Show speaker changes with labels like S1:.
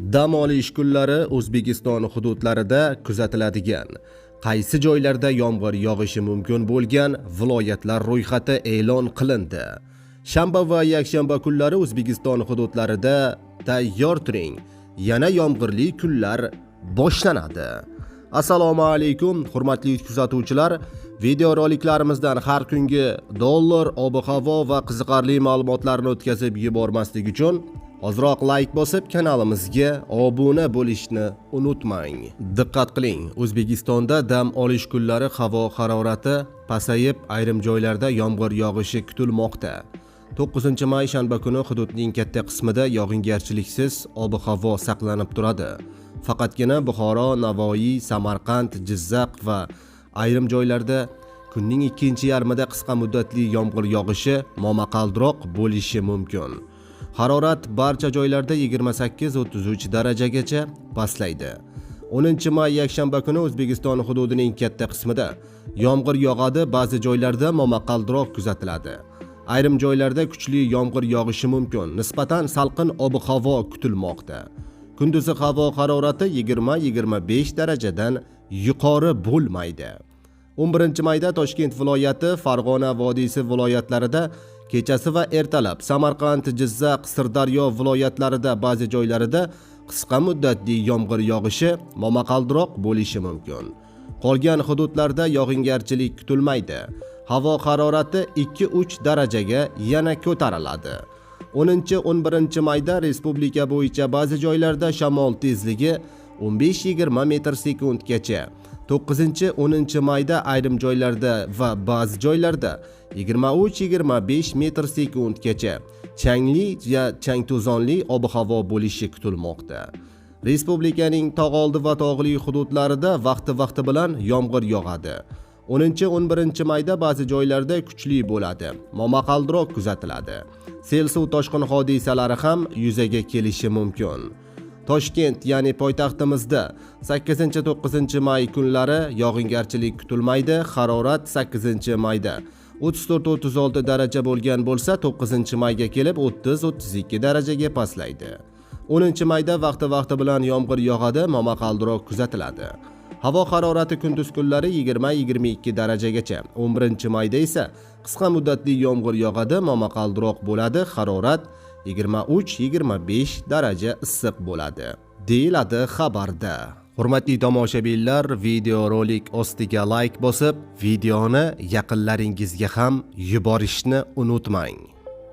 S1: Dam olish kunlari O'zbekiston hududlarida kuzatiladigan qaysi joylarda yomg'ir yog'ishi mumkin bo'lgan viloyatlar ro'yxati e'lon qilindi. Shanba va yakshanba kunlari O'zbekiston hududlarida tayyor turing. Yana yomg'irli kunlar boshlanadi. Assalomu alaykum, hurmatli kuzatuvchilar. Video roliklarimizdan har kungi dollar, ob-havo va qiziqarli ma'lumotlarni o'tkazib yubormaslik uchun ozroq layk bosib kanalimizga obuna bo'lishni unutmang. Diqqat qiling, O'zbekistonda dam olish kunlari havo harorati pasayib, ayrim joylarda yomg'ir yog'ishi kutilmoqda. 9 may shanba kuni hududning katta qismida yog'ingarchiliksiz ob-havo saqlanib turadi. Faqatgina Buxoro, Navoiy, Samarqand, Jizzax va ayrim joylarda kunning ikkinchi yarmida qisqa muddatli yomg'ir yog'ishi momaqaldiroq bo'lishi mumkin. Harorat barcha joylarda 28-33 darajagacha pastlaydi. 10 may yakshanba kuni O'zbekiston hududining katta qismida yomg'ir yog'adi, ba'zi joylarda momaqaldiroq kuzatiladi. Ayrim joylarda kuchli yomg'ir yog'ishi mumkin. Nisbatan salqin ob-havo kutilmoqda. Kunduzi havo harorati 20-25 darajadan yuqori bo'lmaydi. 11 mayda Toshkent viloyati, Farg'ona vodiysi viloyatlarida kechasi va ertalab, Samarqand, Jizzax, Sirdaryo viloyatlarida ba'zi joylarida qisqa muddatli yomg'ir yog'ishi, momaqaldiroq bo'lishi mumkin. Qolgan hududlarda yog'ingarchilik kutilmaydi. Havo harorati 2-3 darajaga yana ko'tariladi. 10-11 mayda respublika bo'yicha ba'zi joylarda shamol tezligi 15-20 metr sekundgacha. 9-10 mayda ayrim joylarda va ba'zi joylarda 23-25 metr sekundgacha changli va chang-to'zonli ob-havo bo'lishi kutilmoqda. Respublikaning tog'oldi va tog'li hududlarida vaqti-vaqti bilan yomg'ir yog'adi. 10-11 mayda ba'zi joylarda kuchli bo'ladi. Momaqaldiroq kuzatiladi. Sel suv toshqin hodisalari ham yuzaga kelishi mumkin. Toshkent, ya'ni poytaxtimizda 8-9 may kunlari yog'ingarchilik kutilmaydi. Harorat 8 mayda 34-36 daraja bo'lgan bo'lsa, 9 mayga kelib 30-32 darajaga pastlaydi. 10 mayda vaqti-vaqti bilan yomg'ir yog'adi, momaqaldiroq kuzatiladi. Havo harorati kunduz kunlari 20-22 darajagacha. 11 mayda esa qisqa muddatli yomg'ir yog'adi, momaqaldiroq bo'ladi, harorat 23-25 daraja issiq bo'ladi, deyiladi xabarda. Hurmatli tomoshabinlar, videorolik ostiga layk bosib, videoni yaqinlaringizga ham yuborishni unutmang.